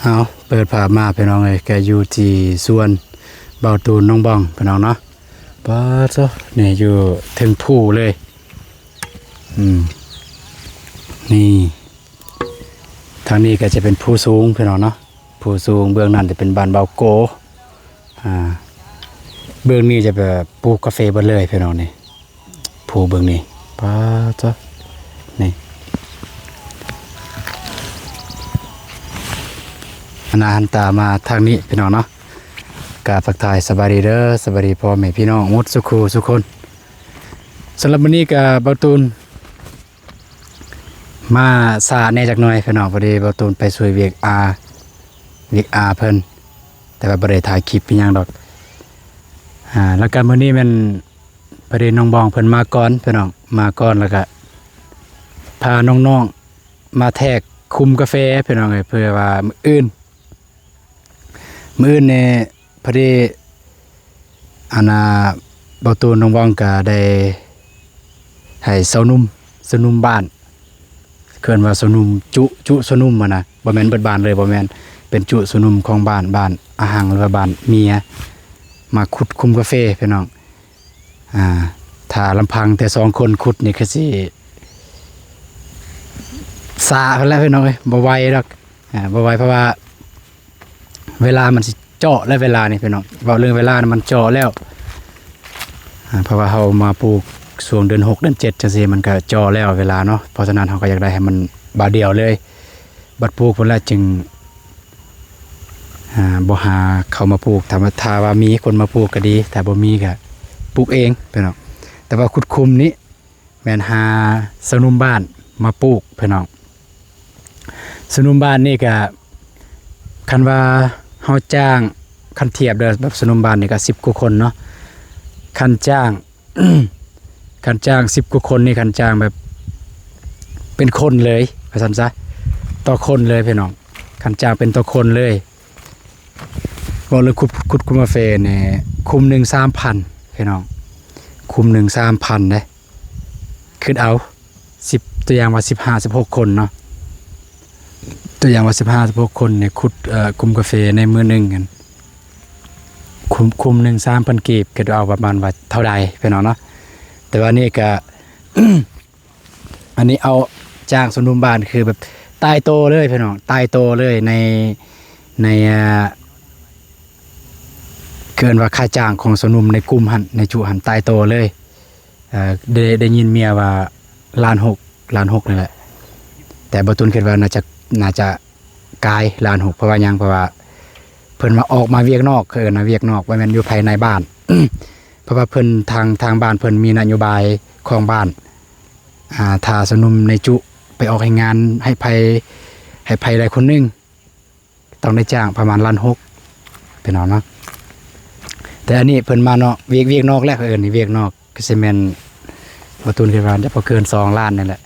ເອົາ ເປີດພາບມາພີ່ນ້ອງເອີຍ ກະຢູ່ທີ່ສວນເບົາຕູນໜອງບອງພີ່ນ້ອງເນາະ. ປາດໂທ້ ນີ້ຢູ່ເທິງພູເລີຍ. ອືມ ນີ້ ທາງນີ້ກະຈະເປັນພູສູງພີ່ນ້ອງເນາະ ພູສູງ. ເບື້ອງນັ້ນຈະເປັນບ້ານເບົາໂກ ອ່າ ເບື້ອງນີ້ຈະແບບປູກກາເຟເບິດເລີຍພີ່ນ້ອງນີ້. ພູເບື້ອງນີ້ ປາດໂທ້ ນີ້ ຫັນໜ້າຫັນຕາມາທາງນີ້ພີ່ນ້ອງເນາະ. ກະທັກທາຍສະບາຍດີເດີ ສະບາຍດີພໍ່ແມ່ພີ່ນ້ອງໝົດສູ່ຄູ່ສູ່ຄົນ. ສຳລັບມື້ນີ້ກະເບົາຕູນ ມາຊ້າແດ່ຈັກໜ່ອຍພີ່ນ້ອງ ພໍດີເບົາຕູນໄປຊ່ວຍວຽກອາ ວຽກອາເພິ່ນ ແຕ່ວ່າບໍ່ໄດ້ຖ່າຍຄລິບອີ່ຫຍັງດອກ. ອ່າ ແລ້ວກະມື້ນີ້ແມ່ນພໍດີນ້ອງບອງເພິ່ນມາກ່ອນພີ່ນ້ອງ ມາກ່ອນ ແລ້ວກະພານ້ອງໆມາແທກຄຸມກາເຟພີ່ນ້ອງເອີຍ ເພື່ອວ່າມື້ອື່ນ ມື້ອື່ນນີ້ພໍດີ ອັນນ່າ ເບົາຕູນນ້ອງບອງກະໄດ້ໃຫ້ຊາວໜຸ່ມ ຊາວໜຸ່ມບ້ານ ເອີ້ນວ່າຊາວໜຸ່ມ ຈຸ ຈຸຊາວໜຸ່ມຫັ້ນນະ ບໍ່ແມ່ນເບິດບ້ານເລີຍ ບໍ່ແມ່ນ ເປັນຈຸຊາວໜຸ່ມຂອງບ້ານ ບ້ານອາຫັງ ຫຼືວ່າບ້ານເມຍ ມາຂຸດຄຸມກາເຟພີ່ນ້ອງ. ອ່າ ຖ້າລຳພັງແຕ່ສອງຄົນຂຸດນີ້ ຄືຊິຊ້າພຸ້ນແຫຼະພີ່ນ້ອງເອີຍ ບໍ່ໄວດອກ. ອ່າ ບໍ່ໄວ ເພາະວ່າເວລາມັນຊິເຈາະແລ້ວ ເວລານີ້ພີ່ນ້ອງ ເວົ້າເລື່ອງເວລານີ້ມັນເຈາະແລ້ວ. ອ່າ ເພາະວ່າເຮົາມາປູກຊ່ວງເດືອນຫົກ ເດືອນເຈັດ ຈັ່ງຊີ້ ມັນກະເຈາະແລ້ວເວລາເນາະ. ເພາະສະນັ້ນເຮົາກະຢາກໄດ້ໃຫ້ມັນບາດດຽວເລີຍ ບັດປູກພຸ້ນລະຈຶ່ງ ອ່າ ບໍ່ຫາເຂົາມາປູກ. ຖ້າ ຖ້າວ່າມີຄົນມາປູກກະດີ ຖ້າບໍ່ມີກະປູກເອງພີ່ນ້ອງ. ແຕ່ວ່າຂຸດຄຸມນີ້ ແມ່ນຫາຊາວໜຸ່ມບ້ານມາປູກພີ່ນ້ອງ. ຊາວໜຸ່ມບ້ານນີ້ກະ ຄັນວ່າເຮົາຈ້າງ ຄັນທຽບເດີ ແບບຊາວໜຸ່ມບ້ານນີ້ກະສິບກວ່າຄົນເນາະ ຄັນຈ້າງ ຄັນຈ້າງສິບກວ່າຄົນນີ້ ຄັນຈ້າງແບບເປັນຄົນເລີຍວ່າຊັ້ນຊະ ຕໍ່ຄົນເລີຍພີ່ນ້ອງ ຄັນຈ້າງເປັນຕໍ່ຄົນເລີຍ. ເວົ້າເລື່ອງຂຸດ ຂຸດຄຸມກາເຟນີ້ ຄຸມໜຶ່ງສາມພັນພີ່ນ້ອງ ຄຸມໜຶ່ງສາມພັນເດ້. ຄິດເອົາ ສິບ ຕົວຢ່າງວ່າສິບຫ້າ ສິບຫົກຄົນເນາະ ຕົວຢ່າງວ່າສິບຫ້າ ສິບຫົກຄົນນີ້ ຂຸດ ເອີ ຄຸມກາເຟໃນມື້ໜຶ່ງຫັ້ນ ຄຸມ ຄຸມໜຶ່ງສາມພັນກີບ ຄິດເອົາປະມານວ່າເທົ່າໃດພີ່ນ້ອງເນາະ. ແຕ່ວ່ານີ້ກະ ອັນນີ້ເອົາຈ້າງຊາວໜຸ່ມບ້ານ ຄືແບບຕາຍໂຕເລີຍພີ່ນ້ອງ ຕາຍໂຕເລີຍ ໃນ ໃນ ອ່າ ເອີ້ນວ່າຄ່າຈ້າງຂອງຊາວໜຸ່ມໃນກຸ່ມຫັ້ນ ໃນຈຸຫັ້ນ ຕາຍໂຕເລີຍ. ເອີ ໄດ້ ໄດ້ຍິນເມຍວ່າລ້ານຫົກ ລ້ານຫົກນີ້ແຫຼະ ແຕ່ບໍ່ຕຸນຄິດວ່າໜ້າຈະ ໜ້າຈະກາຍລ້ານຫົກ. ເພາະວ່າຫຍັງ? ເພາະວ່າເພິ່ນວ່າອອກມາວຽກນອກ ເຂົາເອີ້ນວ່າວຽກນອກ ບໍ່ແມ່ນຢູ່ພາຍໃນບ້ານ ເພາະວ່າເພິ່ນ ທາງ ທາງບ້ານເພິ່ນມີນະໂຍບາຍຂອງບ້ານ ອ່າ ຖ້າຊາວໜຸ່ມໃນຈຸໄປອອກແຮງງານໃຫ້ໃຜ ໃຫ້ໃຜໃດຄົນໜຶ່ງ ຕ້ອງໄດ້ຈ້າງປະມານລ້ານຫົກ ພີ່ນ້ອງເນາະ. ແຕ່ອັນນີ້ເພິ່ນມາເນາະ ວຽກ ວຽກນອກແຫຼະ ເຂົາເອີ້ນວຽກນອກ ຄືຊິແມ່ນ ບໍ່ຕຸນຄິດວ່າຈະບໍ່ເກີນສອງລ້ານນີ້ແຫຼະ.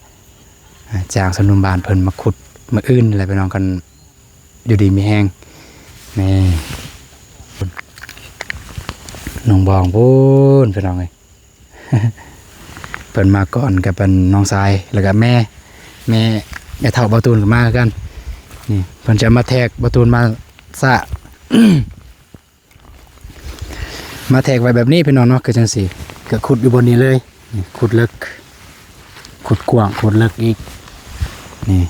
ອ່າ ຈ້າງຊາວໜຸ່ມບ້ານເພິ່ນມາຂຸດມື້ອື່ນແຫຼະ ພີ່ນ້ອງ ຄັນຢູ່ດີມີແຮງ. ນີ້ ນ້ອງບອງພຸ້ນ ພີ່ນ້ອງເອີຍ ເພິ່ນມາກ່ອນກັບອັນນ້ອງຊາຍ ແລ້ວກະແມ່ ແມ່ ແມ່ເຖົ້າເບົາຕູນກະມາຄືກັນ. ນີ້ເພິ່ນຈະມາແທກ ເບົາຕູນມາສະ ມາແທກໄວ້ແບບນີ້ ພີ່ນ້ອງເນາະ ຄືຈັ່ງຊີ້ ກະຂຸດຢູ່ບ່ອນນີ້ເລີຍ. ນີ້ ຂຸດເລິກ ຂຸດກວ້າງ ຂຸດເລິກອີກ. ນີ້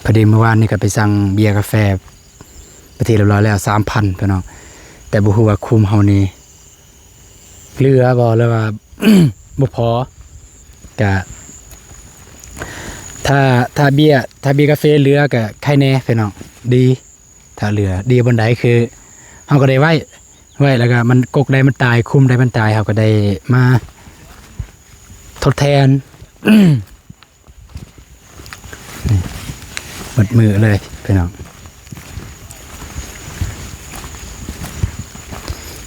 ພໍດີມື້ວານນີ້ກະໄປສັ່ງເບຍກາແຟ ເປັນທີ່ຮຽບຮ້ອຍແລ້ວ ສາມພັນ ພີ່ນ້ອງ ແຕ່ບໍ່ຮູ້ວ່າຄຸ້ມເຮົານີ້ເຫຼືອບໍ່ ຫຼືວ່າບໍ່ພໍ. ກະ ຖ້າ ຖ້າເບຍ ຖ້າເບຍກາເຟເຫຼືອກະໄຄແດ່ ພີ່ນ້ອງ ດີ. ຖ້າເຫຼືອດີບ່ອນໃດ ຄືເຮົາກະໄດ້ໄວ້ ໄວ້ ແລ້ວກະມັນກົກໄດ້ມັນຕາຍ ຄຸ້ມໄດ້ມັນຕາຍ ເຮົາກະໄດ້ມາທົດແທນ. ນີ້ ໝົດມື້ເລີຍ ພີ່ນ້ອງ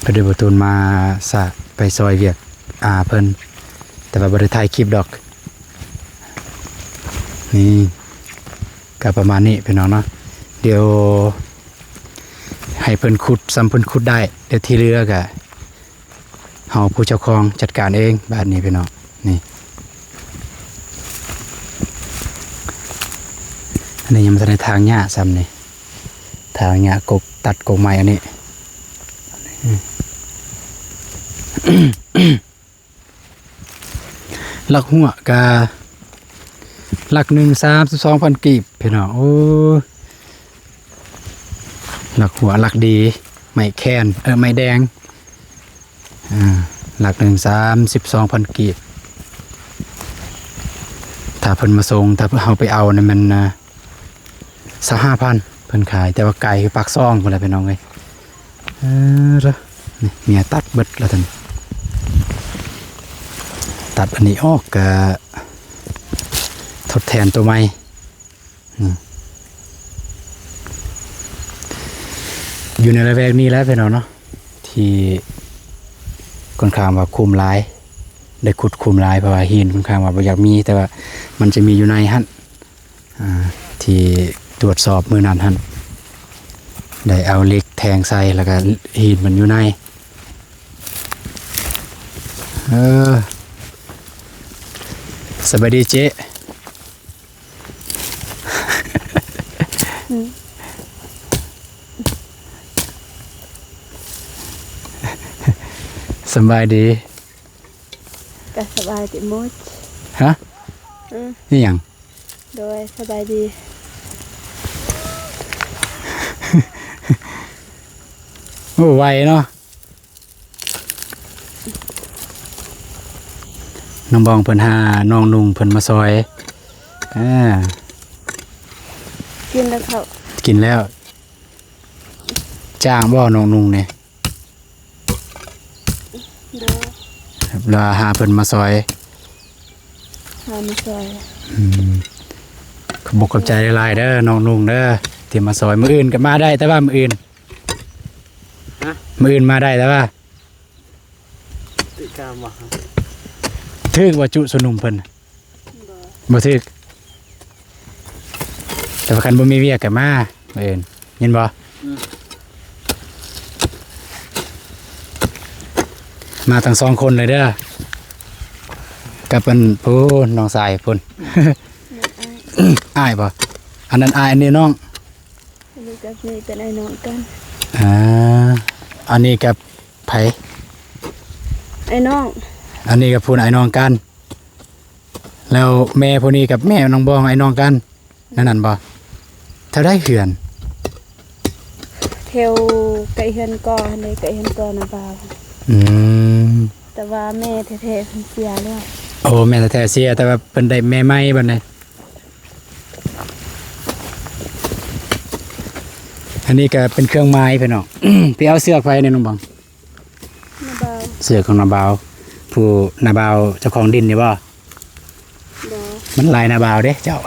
ພໍດີບໍ່ຕຸນມາສະ ໄປຊ່ອຍວຽກອາເພິ່ນ ແຕ່ວ່າບໍ່ໄດ້ຖ່າຍຄລິບດອກ. ນີ້ ກະປະມານນີ້ ພີ່ນ້ອງເນາະ ດຽວໃຫ້ເພິ່ນຂຸດ ສ່ຳເພິ່ນຂຸດໄດ້ ແລ້ວທີ່ເຫຼືອກະ ເຮົາຜູ້ເຈົ້າຂອງຈັດການເອງບາດນີ້ ພີ່ນ້ອງ. ນີ້ ອັນນີ້ຍັງບໍ່ທັນໄດ້ຖາງຫຍ້າຊ້ຳນີ້ ຖາງຫຍ້າກົກ ຕັດກົກໄມ້ອັນນີ້. ຫຼັກຫົວກະຫຼັກໜຶ່ງສາມສິບສອງພັນກີບ ພີ່ນ້ອງ. ໂອ້ ຫຼັກຫົວຫຼັກດີ ໄມ້ແຄນ ເອີ ໄມ້ແດງ ອ່າ ຫຼັກໜຶ່ງສາມສິບສອງພັນກີບ. ຖ້າເພິ່ນມາສົ່ງ ຖ້າເຮົາໄປເອົານີ້ແມ່ນ ອ່າ ຊາວຫ້າພັນເພິ່ນຂາຍ ແຕ່ວ່າໄກຄືປາກຊ່ອງພຸ້ນແຫຼະ ພີ່ນ້ອງເອີຍ. ເອີ ນີ້ເມຍຕັດເບິດແລ້ວ ຕັດອັນນີ້ອອກ ກະທົດແທນໂຕໃໝ່. ອືມ ຢູ່ໃນລະແວກນີ້ແຫຼະ ພີ່ນ້ອງເນາະ ທີ່ຂ້ອນຂ້າງວ່າຂຸມຫຼາຍ ໄດ້ຂຸດຂຸມຫຼາຍ ເພາະວ່າຫີນຂ້ອນຂ້າງວ່າບໍ່ຢາກມີ ແຕ່ວ່າມັນຈະມີຢູ່ໃນຫັ້ນ ອ່າ ທີ່ຕວດສອບມື້ນັ້ນຫັ້ນ ໄດ້ເອົາເຫຼັກແທງໃສ່ ແລ້ວກະຫີນມັນຢູ່ໃນ. ເອີ ສະບາຍດີເຈ້. ອືມ ສະບາຍດີ. ກະສະບາຍດີໝົດ. ຮະ? ອືມ ອີ່ຫຍັງ? ໂດຍ ສະບາຍດີ. ໂອ້ ໄວເນາະ. ນ້ອງບອງເພິ່ນຫານ້ອງນຸ່ງເພິ່ນມາຊ່ອຍ. ອ່າ ກິນແລ້ວເຂົ້າ? ກິນແລ້ວ. ຈ້າງບໍ່ນ້ອງນຸ່ງນີ້? ໂດຍ. ແລ້ວຫາເພິ່ນມາຊ່ອຍ? ຫາມາຊ່ອຍ. ອືມ ຂອບອົກຂອບໃຈຫຼາຍໆເດີນ້ອງນຸ່ງເດີ ທີ່ມາຊ່ອຍ. ມື້ອື່ນກະມາໄດ້ ແຕ່ວ່າມື້ອື່ນ ຮະ? ມື້ອື່ນມາໄດ້ ແຕ່ວ່າ ຕິກາມວ່າ ຖືກວ່າຈຸສະໜຸ່ມເພິ່ນ ບໍ່ ບໍ່ຖືກ. ແຕ່ວ່າຄັນບໍ່ມີວຽກກະມາມື້ອື່ນ ຍິນບໍ່? ອືມ ມາທັງສອງຄົນເລີຍເດີ ກັບອັນ ພຸ້ນ ນ້ອງຊາຍພຸ້ນ. ອາຍ ອາຍບໍ່? ອັນນັ້ນອາຍ ອັນນີ້ນ້ອງ. ອັນນີ້ກັບນີ້ເປັນອ້າຍນ້ອງກັນ. ອ່າ ອັນນີ້ກັບໃຜ? ອ້າຍນ້ອງ. ອັນນີ້ກັບຜູ້ອ້າຍນ້ອງກັນ. ແລ້ວແມ່ຜູ້ນີ້ກັບແມ່ນ້ອງບອງອ້າຍນ້ອງກັນ ນັ້ນ ນັ້ນບໍ່? ແຖວໃດເຮືອນ? ແຖວໃກ້ເຮືອນກໍຫັ້ນເດ ໃກ້ເຮືອນກໍນ້າບ່າວ. ອືມ ແຕ່ວ່າແມ່ແທ້ໆເພິ່ນເສຍແລ້ວ. ໂອ້ ແມ່ແທ້ໆເສຍ ແຕ່ວ່າເພິ່ນໄດ້ແມ່ໃໝ່ບັດນີ້. ອັນນີ້ກະເປັນເຄື່ອງໝາຍພີ່ນ້ອງ. ໄປເອົາເຊືອກໃຜນີ້ນ້ອງບອງ? ນ້າບ່າວ. ເຊືອກຂອງນ້າບ່າວ ຜູ້ນ້າບ່າວເຈົ້າຂອງດິນນີ້ບໍ່? ບໍ່ ມັນຫຼາຍນ້າບ່າວເດ້ເຈົ້າ.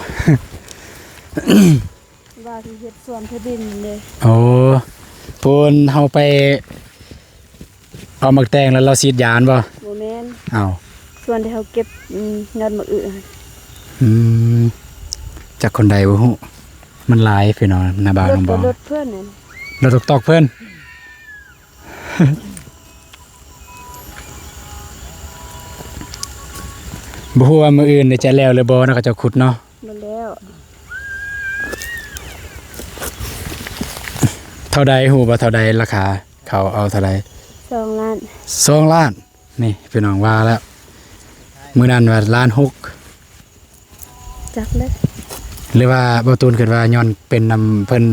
ວ່າຊິເຮັດສວນທີ່ດິນເດ້. ໂອ້ ພຸ້ນເຮົາໄປ ເອົາໝາກແຕງແລ້ວລາວສີດຢາຫັ້ນບໍ່? ບໍ່ແມ່ນ. ເອົ້າ ສ່ວນທີ່ເຮົາເກັບ ອືມ ຍອດໝາກອຶຫັ້ນ. ອືມ ຈັກຄົນໃດບໍ່ຮູ້. ມັນຫຼາຍພີ່ນ້ອງ ນ້າບ່າວນ້ອງບອງ. ລົດເພິ່ນນັ້ນ ລົດຕອກໆເພິ່ນ. ບໍ່ຮູ້ວ່າມື້ອື່ນນີ້ຈະແລ້ວຫຼືບໍ່ເນາະ ເຂົາເຈົ້າຂຸດເນາະ. ບໍ່ແລ້ວ. ເທົ່າໃດ ຮູ້ບໍ່ເທົ່າໃດລາຄາ? ເຂົາເອົາເທົ່າໃດ? ສອງລ້ານ. ສອງລ້ານ. ນີ້ພີ່ນ້ອງວ່າແລ້ວ ມື້ນັ້ນວ່າລ້ານຫົກ. ຈັກເລີຍ. ຫຼືວ່າບໍ່ຕູນຄິດວ່າຍ້ອນເປັນນຳເພິ່ນ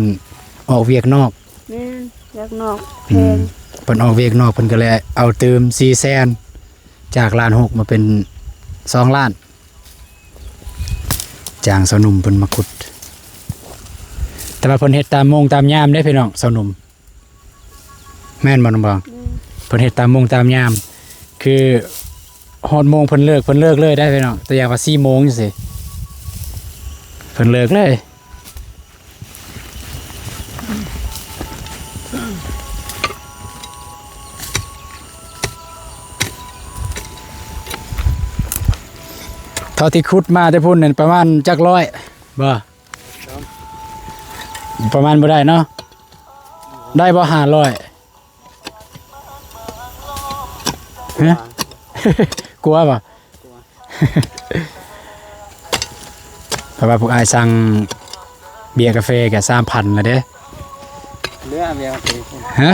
ອອກວຽກນອກ? ແມ່ນ ວຽກນອກແພງ. ອືມ ເພິ່ນອອກວຽກນອກ ເພິ່ນກະເລີຍເອົາຕື່ມສີ່ແສນ ຈາກລ້ານຫົກມາເປັນສອງລ້ານ. ຈ້າງສາວໜຸ່ມເພິ່ນມາຂຸດ ແຕ່ວ່າເພິ່ນເຮັດຕາມໂມງຕາມຍາມເດ້ພີ່ນ້ອງ ສາວໜຸ່ມ ແມ່ນບໍ່ນ້ອງບອງ? ແມ່ນ. ເພິ່ນເຮັດຕາມໂມງຕາມຍາມ ຄືຮອດໂມງເພິ່ນເລີກ ເພິ່ນເລີກເລີຍໄດ໋ພີ່ນ້ອງ ຕົວຢ່າງວ່າສີ່ໂມງຈັ່ງຊີ້ ເພິ່ນເລີກເລີຍ. ເທົ່າທີ່ຂຸດມາແຕ່ພຸ້ນນັ້ນປະມານຈັກຮ້ອຍບໍ່? ປະມານບໍ່ໄດ້ເນາະ ໄດ້ບໍ່ຫ້າຮ້ອຍ? ຮະ? ກົວບໍ່? ເພາະວ່າພວກອ້າຍສັ່ງ ເບຍກາເຟກໍສາມພັນລະເດ້. ເຫຼືອເບຍກາເຟ ຮະ?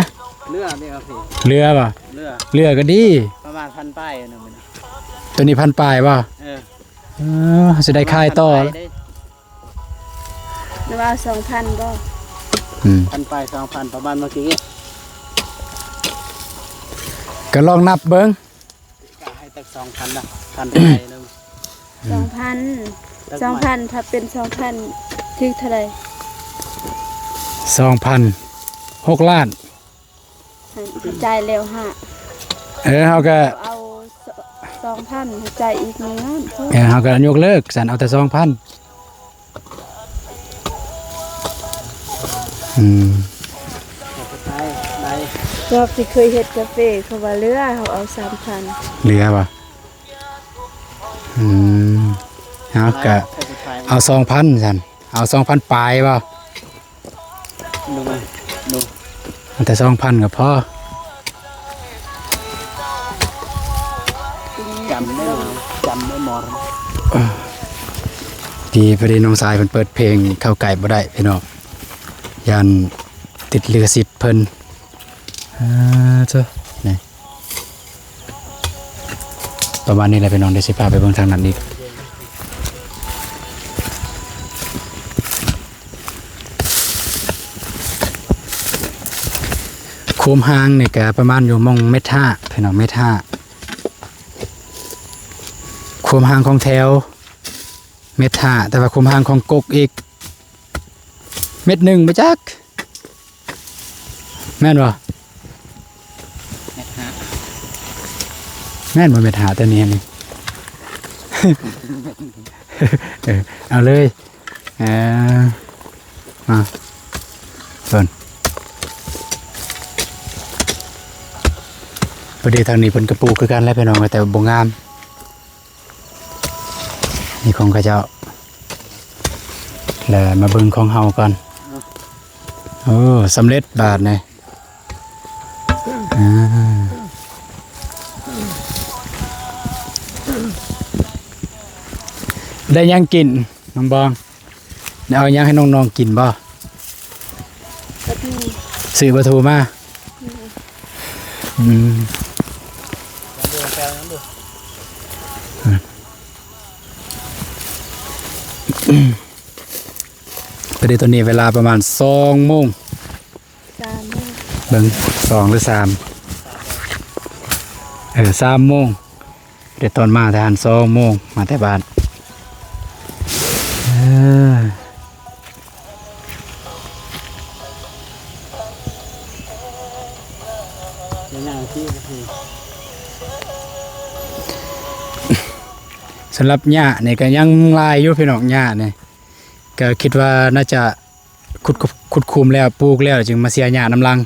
ເຫຼືອເບຍກາເຟ ເຫຼືອບໍ່? ເຫຼືອ ເຫຼືອກໍດີ ປະມານພັນປາຍນະ. ໂຕນີ້ພັນປາຍບໍ່? ເອີ ເອີ ຊິໄດ້ຂາຍຕໍ່ ພັນປາຍເດ້. ຫຼືວ່າສອງພັນບໍ່? ອືມ ພັນປາຍ ສອງພັນ ປະມານເມື່ອກີ້. ກໍລອງນັບເບິ່ງ ກະໃຫ້ຕັກສອງພັນນະ ພັນປາຍໜຶ່ງ ສອງພັນ ຕັກ ສອງພັນ ຖ້າເປັນສອງພັນ ຖືກເທົ່າໃດ? ສອງພັນ ຫົກລ້ານ. ໃຫ້ຈ່າຍແລ້ວຫາ ເອີ ເຮົາກະເອົາສອງພັນ ໃຫ້ຈ່າຍອີກໜຶ່ງລ້ານ. ເອີ ເຮົາກະຍົກເລີກຊັ້ນ ເອົາແຕ່ສອງພັນ. ອືມ ລອບທີ່ເຄີຍເຮັດກາເຟ ເຂົາວ່າເຫຼືອ ເຮົາເອົາສາມພັນ ເຫຼືອບໍ່? ອືມ ເຮົາກະເອົາສອງພັນຊັ້ນ ເອົາສອງພັນປາຍບໍ່? ເອົາແຕ່ສອງພັນກໍພໍ ຈຳໄດ້ ຈຳໄດ້ໝົດ. ດີ ພໍດີນ້ອງຊາຍເພິ່ນເປີດເພງເຂົ້າໃກ້ບໍ່ໄດ້ພີ່ນ້ອງ ຢ້ານຕິດລິຂະສິດເພິ່ນ. ອ່າ ເຈົ້າ ນີ້ ປະມານນີ້ແຫຼະພີ່ນ້ອງ ດຽວຊິພາໄປເບິ່ງທາງນັ້ນອີກ. ຄວາມຫ່າງນີ້ກະປະມານຢູ່ໝ່ອງເມັດຫ້າ ພີ່ນ້ອງ ເມັດຫ້າ ຄວາມຫ່າງຂອງແຖວເມັດຫ້າ ແຕ່ວ່າຄວາມຫ່າງຂອງກົກອີກເມັດໜຶ່ງບໍ່ຈັກ. ແມ່ນບໍ່? ເມັດຫ້າ ແມ່ນບໍ່? ເມັດຫ້າ ຕົວນີ້ ນີ້ ເອີ ເອົາເລີຍ ເອີ ມາເບິ່ງ ພໍດີທາງນີ້ເພິ່ນກະປູກຄືກັນແຫຼະພີ່ນ້ອງ ແຕ່ວ່າບໍ່ງາມ. ນີ້ຂອງເຂົາເຈົ້າ ແລ້ວມາເບິ່ງຂອງເຮົາກ່ອນ. ໂອ້ ສຳເລັດບາດນີ້ ອ່າ ໄດ້ຫຍັງກິນ ນ້ອງບອງ? ໄດ້ເອົາຫຍັງໃຫ້ນ້ອງໆກິນບໍ່? ປາທູ ຊື້ປາທູມາ. ອືມ ອືມ ພໍດີຕອນນີ້ເວລາປະມານສອງໂມງ ສາມໂມງ ເບິ່ງ ສອງ ຫຼື ສາມ ເອີ ສາມໂມງ. ແຕ່ຕອນມາແຕ່ຫັ້ນສອງໂມງ ມາແຕ່ບ້ານ ເອີ ສຳລັບຫຍ້ານີ້ກະຍັງຫຼາຍຢູ່ພີ່ນ້ອງ ຫຍ້ານີ້ກະຄິດວ່າໜ້າຈະ ຂຸດ ຂຸດຂຸມແລ້ວ ປູກແລ້ວ ຈຶ່ງມາເສຍຫຍ້ານຳຫຼັງ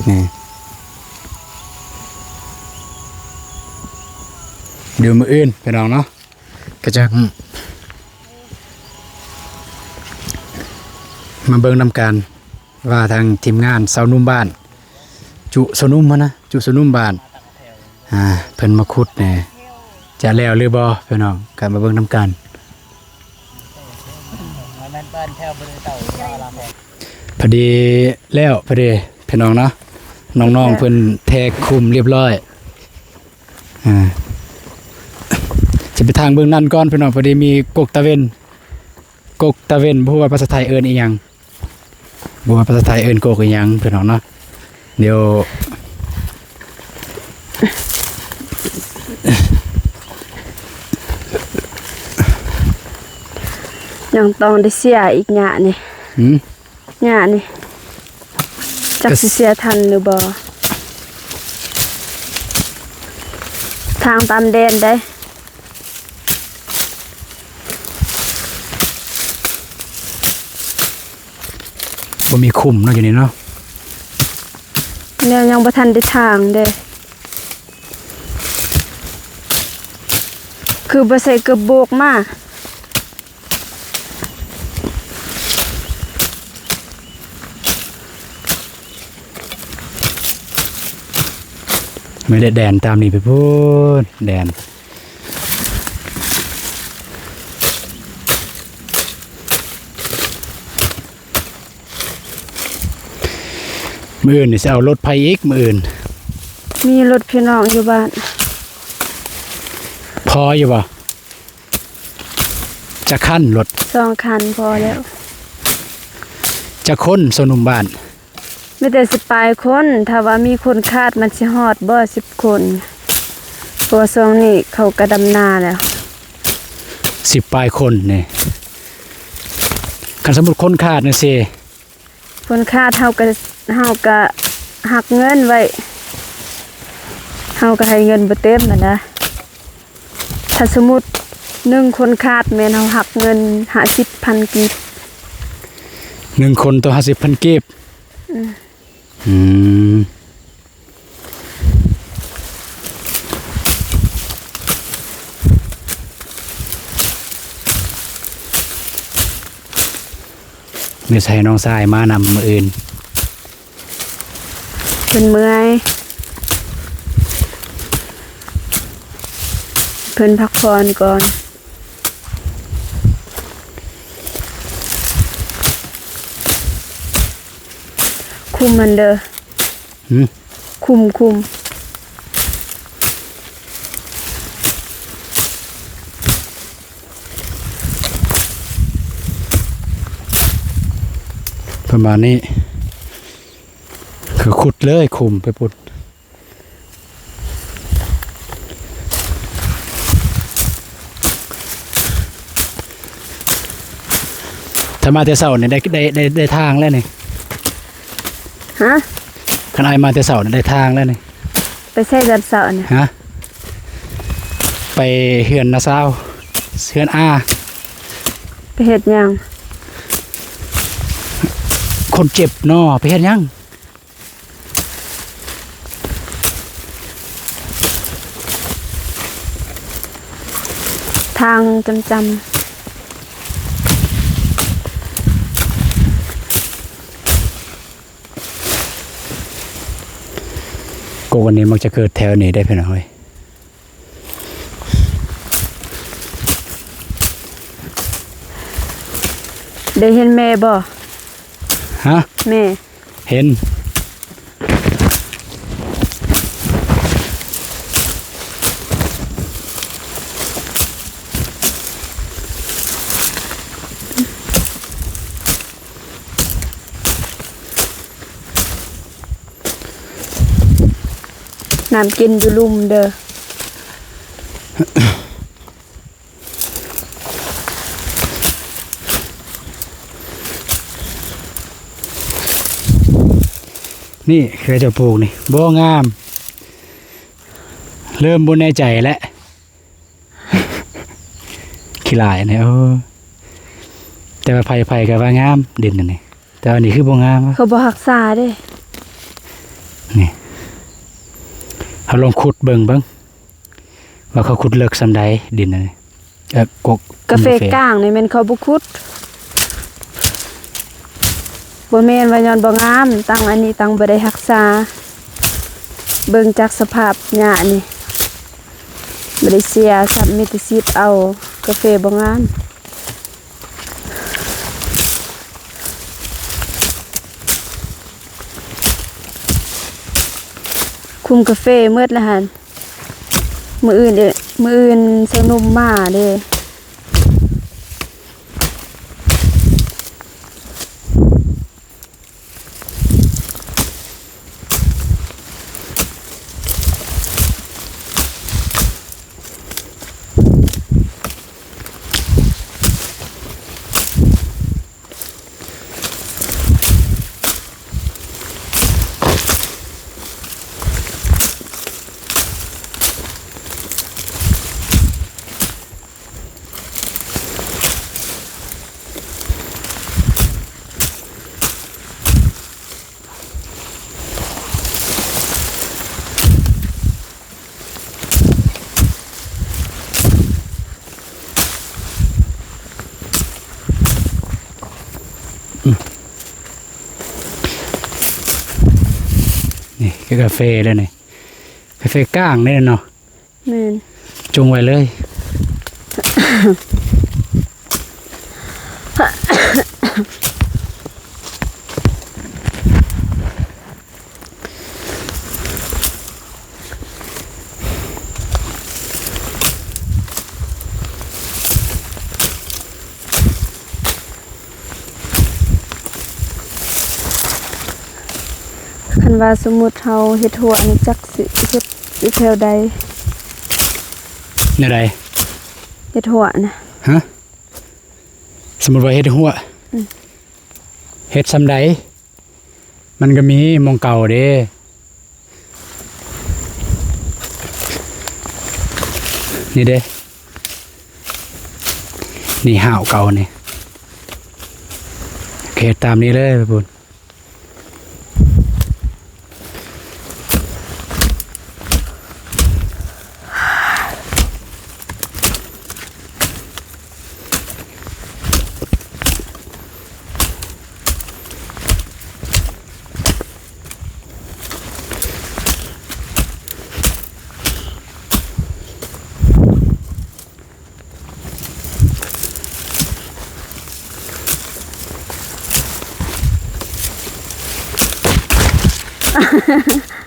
ນີ້ ດຽວມື້ອື່ນພີ່ນ້ອງເນາະ ກະຈະມາເບິ່ງນຳກັນ ວ່າທາງທີມງານຊາວໜຸ່ມບ້ານ ຈຸຊາວໜຸ່ມຫັ້ນນະ ຈຸຊາວໜຸ່ມບ້ານ ອ່າ ເພິ່ນມາຂຸດແດ່ ຈະແລ້ວຫຼືບໍ່ພີ່ນ້ອງ ກະມາເບິ່ງນຳກັນ. ພໍດີແລ້ວ ພໍດີພີ່ນ້ອງເນາະ ນ້ອງໆເພິ່ນແທຂຸມຮຽບຮ້ອຍ ອ່າ ຊິໄປທາງເບື້ອງນັ້ນກ່ອນພີ່ນ້ອງ ພໍດີມີກົກຕາເວັນ ກົກຕາເວັນ ບໍ່ຮູ້ວ່າພາສາໄທເອີ້ນອີ່ຫຍັງ ບໍ່ວ່າພາສາໄທເອີ້ນກົກອີ່ຫຍັງພີ່ນ້ອງເນາະ ດຽວ ຍັງຕ້ອງໄດ້ເສຍອີກຫຍ້ານີ້ ຫືມ ຫຍ້ານີ້ ຈັກຊິເສຍທັນຫຼືບໍ່ ທາງຕາມແດນເດ້. ບໍ່ມີຂຸມເນາະ ຢູ່ນີ້ເນາະ ແນວຍັງບໍ່ທັນໄດ້ຖາງເດ້ ຄືບໍ່ໃສ່ເກີບໂບກມາ. ແມ່ນແດນຕາມນີ້ໄປພຸ້ນ ແດນ. ມື້ອື່ນນີ້ຊິເອົາລົດໃຜອີກມື້ອື່ນ? ມີລົດພີ່ນ້ອງຢູ່ບ້ານ. ພໍຢູ່ບໍ່? ຈັກຄັນລົດ? ສອງຄັນພໍແລ້ວ. ຈັກຄົນຊາວໜຸ່ມບ້ານ? ມີແຕ່ສິບປາຍຄົນ. ຖ້າວ່າມີຄົນຂາດ ມັນຊິຮອດບໍ່ສິບຄົນ? ເພາະວ່າຊ່ວງນີ້ເຂົາກະດຳນາແລ້ວ. ສິບປາຍຄົນນີ້ ຄັນສົມມຸດຄົນຂາດຈັ່ງຊີ້ ຄົນຂາດເຮົາກະ ເຮົາກະຫັກເງິນໄວ້ ເຮົາກະໃຫ້ເງິນບໍ່ເຕັມຫັ້ນນະ. ຖ້າສົມມຸດໜຶ່ງຄົນຂາດ ແມ່ນເຮົາຫັກເງິນຫ້າສິບພັນກີບ. ໜຶ່ງຄົນຕໍ່ຫ້າສິບພັນກີບ. ອືມ ອືມ. ເດີໃສ່ນ້ອງຊາຍມານຳມື້ອື່ນ. ເພິ່ນເມື່ອຍ ເພິ່ນພັກຜ່ອນກ່ອນ. ຄຸມມັນເດີ. ຫືມ? ຄຸມ, ຄຸມ. ປະມານນີ້ ຄືຂຸດເລີຍ, ຂຸມໄປພຸ້ນ. ຖ້າມາແຕ່ເຊົ້ານີ້ໄດ້ ໄດ້ ໄດ້ ໄດ້ທາງແລ້ວນີ້. ຮະ? ຄັນອ້າຍມາແຕ່ເຊົ້ານີ້ໄດ້ທາງແລ້ວນີ້. ໄປໃສຕອນເຊົ້ານີ້? ຮະ? ໄປເຮືອນນ້າສາວ ເຮືອນອາ. ໄປເຮັດຫຍັງ? ຄົນເຈັບເນາະ ໄປເຮັດຫຍັງ? ທາງຈຳໆ. ກົກອັນນີ້ມັກຈະເກີດແຖວນີ້ໄດ໋ພີ່ນ້ອງເອີຍ. ໄດ້ເຫັນແມ່ບໍ່? ຮະ? ແມ່. ເຫັນ. ນ້ຳກິນຢູ່ລຸ່ມເດີ. ນີ້ເຂົາເຈົ້າປູກນີ້ ບໍ່ງາມ ເລີ່ມບໍ່ແນ່ໃຈແລ້ວ. ຂີ້ຫຼາຍແນວ ແຕ່ວ່າໃຜໆກໍວ່າງາມ ດິນອັນນີ້ ແຕ່ວ່ານີ້ຄືບໍ່ງາມ. ເຂົາບໍ່ຮັກສາເດ້. ນີ້ ເຮົາລອງຂຸດເບິ່ງເບິ່ງ ວ່າເຂົາຂຸດເລິກສ່ຳໃດ ດິນອັນນີ້. ເອີ ກົກ ກາເຟ ກາເຟກ້າງນີ້ແມ່ນເຂົາບໍ່ຂຸດ. ບໍ່ແມ່ນວ່າຍ້ອນບໍ່ງາມ, ຕັ້ງອັນນີ້ຕັ້ງບໍ່ໄດ້ຮັກສາ. ເບິ່ງຈາກສະພາບຫຍ້ານີ້ ບໍ່ໄດ້ເສຍຊ້ຳ, ມີແຕ່ສີດເອົາ. ກາເຟບໍ່ງາມ. ຄຸມກາເຟໝົດລະຫັ້ນ. ມື້ອື່ນເດ ມື້ອື່ນຊາວໜຸ່ມມາເດ. ນີ້ຄືກາເຟເດ້ນີ້ ກາເຟກ້າງເດ້ເນາະ. ແມ່ນ ຈົ່ງໄວ້ເລີຍ. ຄັນວ່າສົມມຸດເຮົາເຮັດຮົ້ວນີ້ ຈັກຊິເຮັດຢູ່ແຖວໃດ? ແນວໃດ? ເຮັດຮົ້ວນະ. ຮະ? ສົມມຸດວ່າເຮັດຮົ້ວ? ອືມ. ເຮັດຊ່ຳໃດ? ມັນກໍມີໝ່ອງເກົ່າເດ້. ນີ້ເດ້ ນີ້ຫ້າວເກົ່ານີ້ ເຮັດຕາມນີ້ເລີຍພຸ້ນ.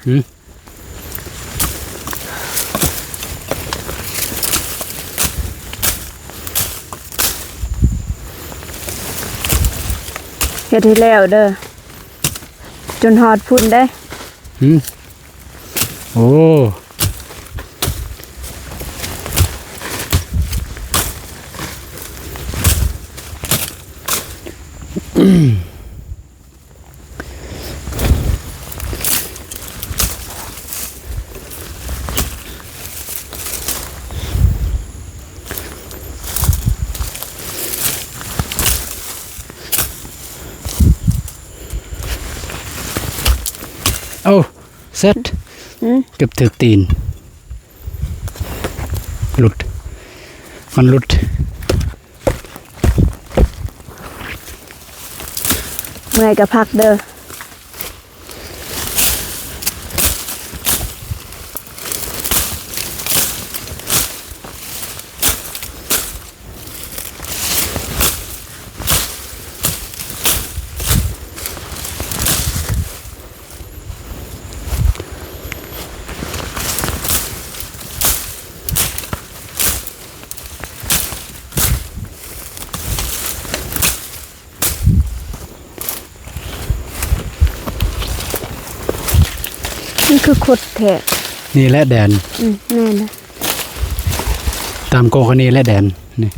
ຫືມ? ເຮັດໃຫ້ແລ້ວເດີ້ ຈົນຮອດພຸ້ນເດ້. ຫືມ? ໂອ້. ໂອ້ ເຊັດ. ຫືມ? ເກືອບຖືກຕີນ ຫຼຸດ ມັນຫຼຸດ. ເມື່ອຍກໍພັກເດີ້. ມັນຄືຄົດແທ້. ນີ້ແຫຼະແດນ. ອືມ ແມ່ນນະ. ຕາມກໍກະນີ້ແຫຼະແດນ ນີ້.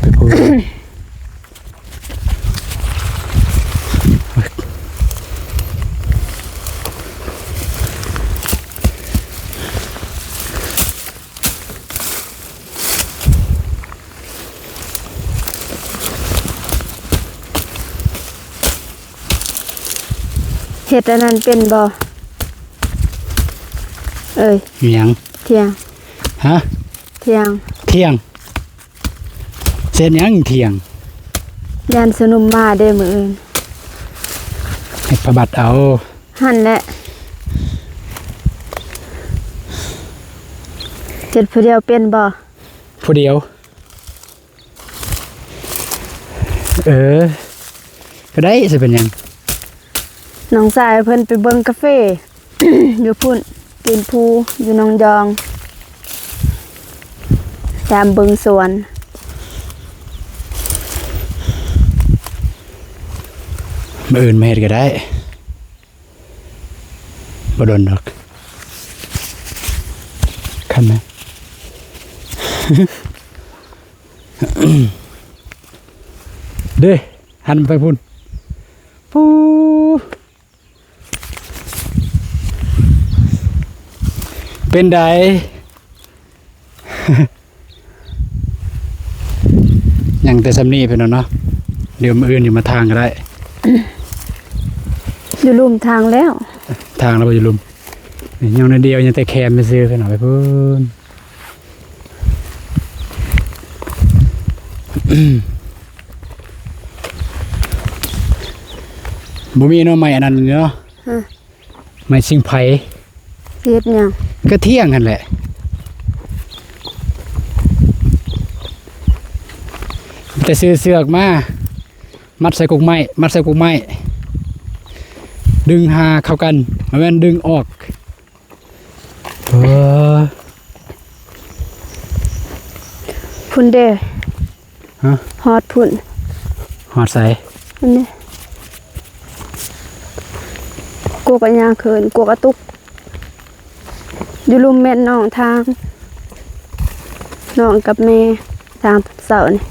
ໄປພຸ້ນ. ເຮັດອັນນັ້ນເປັນບໍ່ເອີຍ? ອີຫຍັງ? ຖຽງ. ຮະ? ຖຽງ. ຖຽງ? ເຮັດຫຍັງຖຽງ? ຢ້ານສະໜຸມມາເດ້ມື້ອື່ນ. ເຮັດຜ້າບັດເອົາ. ຫັ້ນແຫຼະ. ເຮັດຜູ້ດຽວເປັນບໍ່? ຜູ້ດຽວ. ເອີ ກໍໄດ້ ຊິເປັນຫຍັງ? ນ້ອງຊາຍເພິ່ນໄປເບິ່ງກາເຟ ຢູ່ພຸ້ນ ຕີນພູ ຢູ່ໜອງຢອງ ຕາມເບິ່ງສວນ. ມື້ອື່ນມາເຮັດກໍໄດ້. ບໍ່ດົນດອກ ຄັນນະ ເດ້ ຫັນໄປພຸ້ນ ປູ ເປັນໃດ? ຍັງແຕ່ຊ່ຳນີ້ເພິ່ນເນາະ ດຽວມື້ອື່ນຊິມາທາງກໍໄດ້. ຢູ່ລຸ່ມທາງແລ້ວ ທາງແລ້ວບໍ່? ຢູ່ລຸ່ມ ຍັງໜ້ອຍດຽວ ຍັງແຕ່ແຄມຊື່ໆ ເພິ່ນເອົາໄປພຸ້ນ. ບໍ່ມີໜໍ່ໄມ້ອັນນັ້ນເນາະ. ຮະ? ໄມ້ຊິງໄພ. ເຮັດຫຍັງ? ກະຖຽງຫັ້ນແຫຼະ. ແຕ່ຊື້ເຊືອກມາ ມັດໃສ່ກົກໄມ້ ມັດໃສ່ກົກໄມ້ ດຶງຫາເຂົ້າກັນ ບໍ່ແມ່ນດຶງອອກ. ເອີ ພຸ້ນເດ້. ຮະ? ຮອດພຸ້ນ. ຮອດໃສ? ອັນນີ້. ກວກອາຍາເຂີນ ກວກອາຕຸກ ຢູ່ລຸ່ມແມ່ນນ້ອງທາງ ນ້ອງກັບແມ່ທາງເຊົ້ານີ້.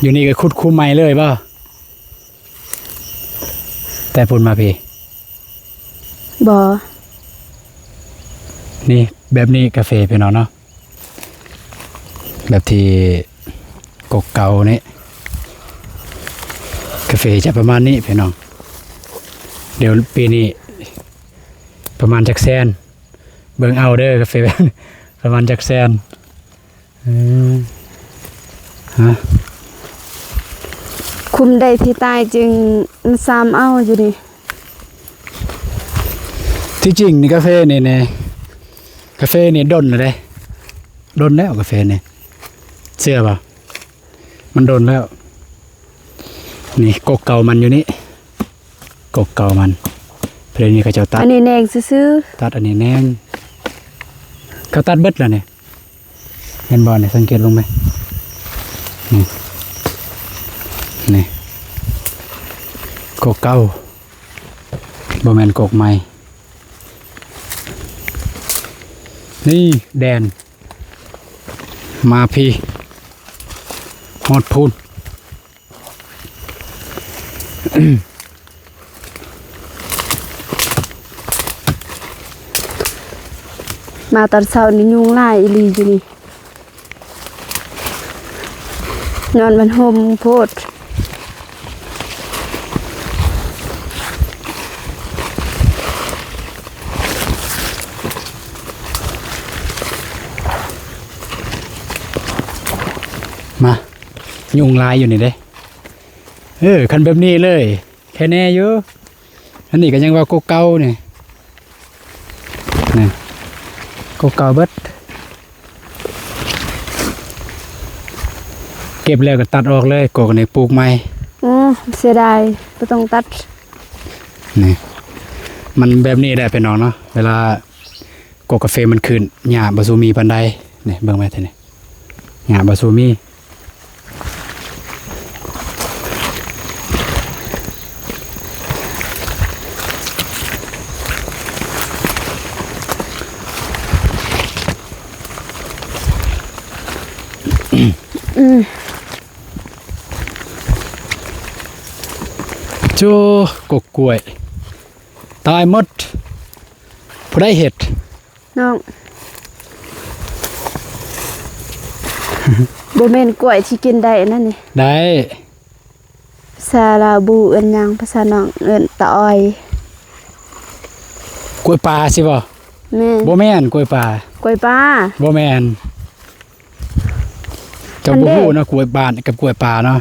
ຢູ່ນີ້ກໍຂຸດຄູໃໝ່ເລີຍບໍ່? ແຕ່ພຸ້ນມາພີ້ ບໍ່ ນີ້ ແບບນີ້ກາເຟພີ່ນ້ອງເນາະ ແບບທີ່ກົກເກົ່ານີ້ ກາເຟຈະປະມານນີ້ພີ່ນ້ອງ. ດຽວປີນີ້ປະມານຈັກແສນ ເບິ່ງເອົາເດີ ກາເຟປະມານຈັກແສນ. ເອີ ຮະ ຄຸມໄດ້ທີ່ຕາຍຈຶ່ງມາຊາມເອົາຢູ່ນີ້. ທີ່ຈິງນີ້ກາເຟນີ້ແນ່ ກາເຟນີ້ດົນແລ້ວເດ້ ດົນແລ້ວກາເຟນີ້ ເຊື່ອບໍ່? ມັນດົນແລ້ວ. ນີ້ກົກເກົ່າມັນຢູ່ນີ້ ກົກເກົ່າມັນ ເພາະດຽວນີ້ເຂົາເຈົ້າຕັດ ອັນນີ້ແໜງຊື່ໆ ຕັດອັນນີ້ແໜງ ເຂົາຕັດເບິດແລ້ວນີ້ ເຫັນບໍ່ນີ້? ສັງເກດເບິ່ງໄໝ ນີ້ ນີ້ ກົກເກົ່າ ບໍ່ແມ່ນກົກໃໝ່. ນີ້ແດນ ມາພີ້ ຮອດພຸ້ນ. ມາຕອນເຊົ້ານີ້ຍຸງຫຼາຍອີ່ຫຼີຢູ່ນີ້ ຍ້ອນມັນຫົ່ມໂພດ. ມາ ຍຸງຫຼາຍຢູ່ນີ້ເດ້. ເອີ ຄັນແບບນີ້ເລີຍ ແຄ່ແນ່ຢູ່. ອັນນີ້ກໍຍັງວ່າກົກເກົ່ານີ້ ນີ້ ກົກເກົ່າເບິດ. ເກັບແລ້ວກໍຕັດອອກເລີຍ ກົກນີ້ປູກໃໝ່. ອໍ ເສຍດາຍ ບໍ່ຕ້ອງຕັດ. ນີ້ ມັນແບບນີ້ແຫຼະພີ່ນ້ອງເນາະ ເວລາ ກົກກາເຟມັນຂຶ້ນ ຫຍ້າບໍ່ສູ່ມີປານໃດ. ນີ້ເບິ່ງແມ່ນແທ້ນີ້ ຫຍ້າບໍ່ສູ່ມີ. ອືມ ໂຈ ກົກກ້ວຍຕາຍໝົດ. ຜູ້ໃດເຮັດ? ນ້ອງ ບໍ່ແມ່ນກ້ວຍທີ່ກິນໄດ້ນັ້ນນີ້. ໄດ້. ພາສາລາວບູ່ເອີ້ນຫຍັງ? ພາສານ້ອງເອີ້ນຕາອອຍ. ກ້ວຍປ່າຊິບໍ່? ແມ່ນ. ບໍ່ແມ່ນກ້ວຍປ່າ. ກ້ວຍປ່າ. ບໍ່ແມ່ນ. ເຈົ້າບໍ່ຮູ້ເນາະ ກ້ວຍບ້ານກັບກ້ວຍປ່າເນາະ.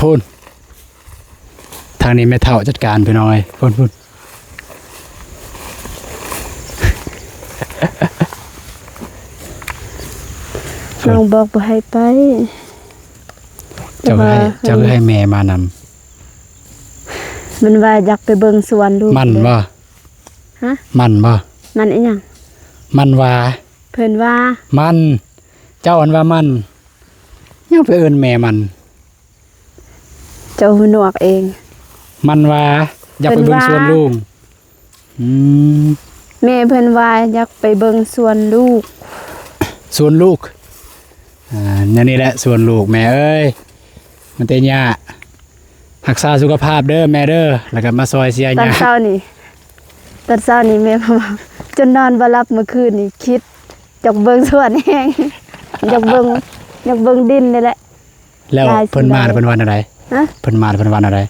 ພຸ້ນ ທາງນີ້ແມ່ເຖົ້າຈັດການ ພີ່ນ້ອງເອີຍ. ພຸ້ນ ພຸ້ນ ນ້ອງບອກບໍ່ໃຫ້ໄປ. ເຈົ້າຄືໃຫ້ ເຈົ້າຄືໃຫ້ແມ່ມານຳ? ມັນວ່າຢາກໄປເບິ່ງສວນລູກ. ມັນບໍ່? ຮະ? ມັນບໍ່? ມັນອີຫຍັງ? ມັນວ່າ ເພິ່ນວ່າ ມັນ ເຈົ້າອັນວ່າມັນ ຍັງໄປເອີ້ນແມ່ມັນ. ເຈົ້າຫູໜວກເອງ. ມັນວ່າຢາກໄປເບິ່ງສວນລູກ. ອືມ ແມ່ເພິ່ນວ່າຢາກໄປເບິ່ງສວນລູກ. ສວນລູກ. ອ່າ ແນວນີ້ແຫຼະສວນລູກແມ່ເອີຍ. ມັນແຕ່ຫຍ້າ. ຮັກສາສຸຂະພາບເດີແມ່ເດີ ແລ້ວກໍມາຊ່ອຍເຊຍຫຍ້າ. ຕອນເຊົ້ານີ້ ຕອນເຊົ້ານີ້ແມ່ເວົ້າ ຈົນນອນບໍ່ຫຼັບມື້ຄືນນີ້ ຄິດຢາກເບິ່ງສວນແຮງ ຢາກເບິ່ງ ຢາກເບິ່ງດິນນີ້ແຫຼະ. ແລ້ວເພິ່ນມາແລ້ວເພິ່ນວ່າແນວໃດ? ຮະ? ເພິ່ນມາແລ້ວເພິ່ນວ່າແນວໃດ?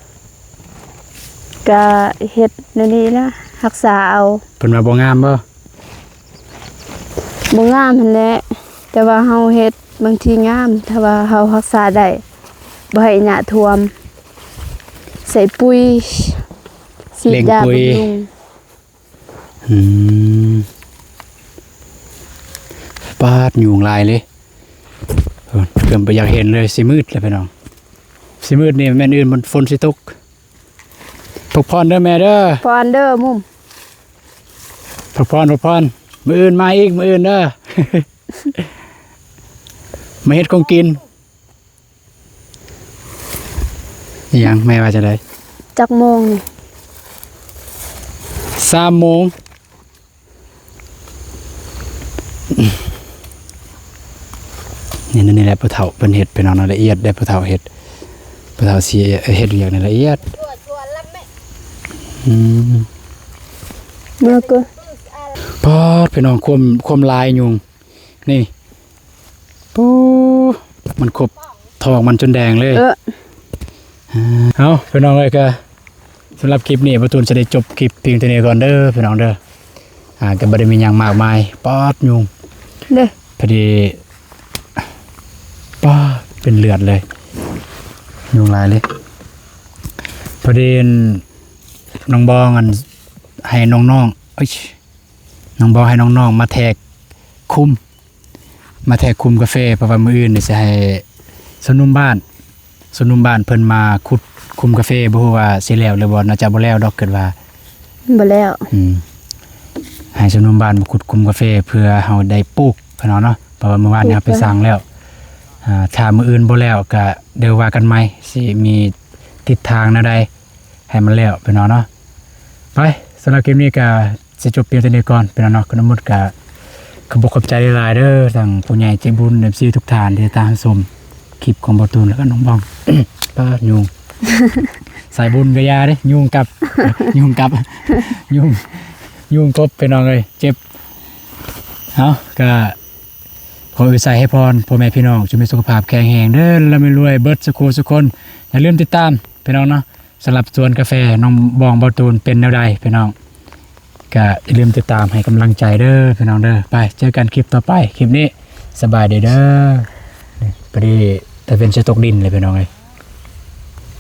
ກະເຮັດແນວນີ້ລະ ຮັກສາເອົາ. ເພິ່ນວ່າບໍ່ງາມບໍ່? ບໍ່ງາມຫັ້ນແຫຼະ ແຕ່ວ່າເຮົາເຮັດບາງທີງາມ ຖ້າວ່າເຮົາຮັກສາໄດ້ ບໍ່ໃຫ້ຫຍ້າຖ້ວມ ໃສ່ປຸ໋ຍ ສີດຢາ ເລັ່ງປຸ໋ຍ ບຳລຸງ. ອືມ ປາດ ຍຸງຫຼາຍເລີຍ ເກືອບບໍ່ຢາກເຫັນເລີຍ. ຊິມືດແລ້ວພີ່ນ້ອງ ຊິມືດນີ້ແມ່ນອື່ນ ມັນຝົນຊິຕົກ. ພັກຜ່ອນເດີແມ່ເດີ ຜ່ອນເດີມຸມ. ພັກຜ່ອນ ພັກຜ່ອນ ມື້ອື່ນມາອີກ ມື້ອື່ນເດີ ມາເຮັດຂອງກິນ. ອີຫຍັງ ແມ່ວ່າຈັ່ງໃດ? ຈັກໂມງນີ້? ສາມໂມງ. ນີ້ ນີ້ແຫຼະ ຜູ້ເຖົ້າເພິ່ນເຮັດ ພີ່ນ້ອງເນາະ ລະອຽດເດ້ ຜູ້ເຖົ້າເຮັດ ຜູ້ເຖົ້າຊິເຮັດວຽກນີ້ລະອຽດ. ອືມ ເມື່ອກໍ ປາດ ພີ່ນ້ອງ ຄວາມ ຄວາມລາຍຍຸງ ນີ້ ປູ ມັນຄົບທ້ອງມັນຈົນແດງເລີຍ. ເອີ ເອົາ ພີ່ນ້ອງເອີຍ ກະສຳລັບຄລິບນີ້ ບ່າວຕູນຈະໄດ້ຈົບຄລິບພຽງເທົ່ານີ້ກ່ອນເດີ ພີ່ນ້ອງເດີ. ອ່າ ກະບໍ່ໄດ້ມີຫຍັງມາກມາຍ. ປາດ ຍຸງ ເດ້ ພໍດີ ປາດ ເປັນເລືອດເລີຍ ຍຸງຫຼາຍເລີຍ. ພໍດີ ນ້ອງບອງ ອັນ ໃຫ້ນ້ອງໆ ເອີຍ ນ້ອງບອກໃຫ້ນ້ອງໆມາແທກຄຸ້ມ ມາແທກຄຸ້ມກາເຟ ເພາະວ່າມື້ອື່ນນີ້ຊິໃຫ້ຊາວໜຸ່ມບ້ານ ຊາວໜຸ່ມບ້ານເພິ່ນມາຂຸດຄຸ້ມກາເຟ. ບໍ່ຮູ້ວ່າຊິແລ້ວຫຼືບໍ່ ໜ້າຈະບໍ່ແລ້ວດອກ ຄິດວ່າບໍ່ແລ້ວ. ອືມ ໃຫ້ຊາວໜຸ່ມບ້ານມາຂຸດຄຸ້ມກາເຟ ເພື່ອເຮົາໄດ້ປູກ ພີ່ນ້ອງເນາະ. ເພາະວ່າມື້ວານນີ້ເຮົາໄປສັ່ງແລ້ວ ອ່າ ຖ້າມື້ອື່ນບໍ່ແລ້ວກະດຽວວ່າກັນໃໝ່ ຊິມີທິດທາງແນວໃດ ໃຫ້ມັນແລ້ວ ພີ່ນ້ອງເນາະ. ໄປ ສຳລັບຄລິບນີ້ກະຊິຈົບພຽງເທົ່ານີ້ກ່ອນ ພີ່ນ້ອງເນາະ. ກະທັງໝົດກະຂອບອົກຂອບໃຈຫຼາຍໆເດີ ທັງຜູ້ໃຫຍ່ໃຈບຸນ ເອັຟຊີ ທຸກທ່ານທີ່ຕິດຕາມຊົມຄລິບຂອງບ່າວຕູນ ແລະກະນ້ອງບອງ. ປາດ ຍຸງ ສາຍບຸນກະຢ່າເດ້ ຍຸງກັບ ຍຸງກັບ ຍຸງ ຍຸງກົບ ພີ່ນ້ອງເອີຍ ເຈັບ. ເອົາ ກະຂໍອວຍໄຊໃຫ້ພອນພໍ່ແມ່ພີ່ນ້ອງ ຈົ່ງມີສຸຂະພາບແຂງແຮງເດີ ລຳລວຍເບິດສູ່ຄູ່ສູ່ຄົນ. ຢ່າລືມຕິດຕາມ ພີ່ນ້ອງເນາະ ສຳລັບສວນກາແຟນ້ອງບອງບ່າວຕູນເປັນແນວໃດ ພີ່ນ້ອງ ກະຢ່າລືມຕິດຕາມໃຫ້ກຳລັງໃຈເດີ ພີ່ນ້ອງເດີ. ໄປ ເຈີກັນຄລິບຕໍ່ໄປ ຄລິບນີ້ສະບາຍດີເດີ. ນີ້ ພໍດີຕາເວັນຊິຕົກດິນເລີຍ ພີ່ນ້ອງເອີຍ.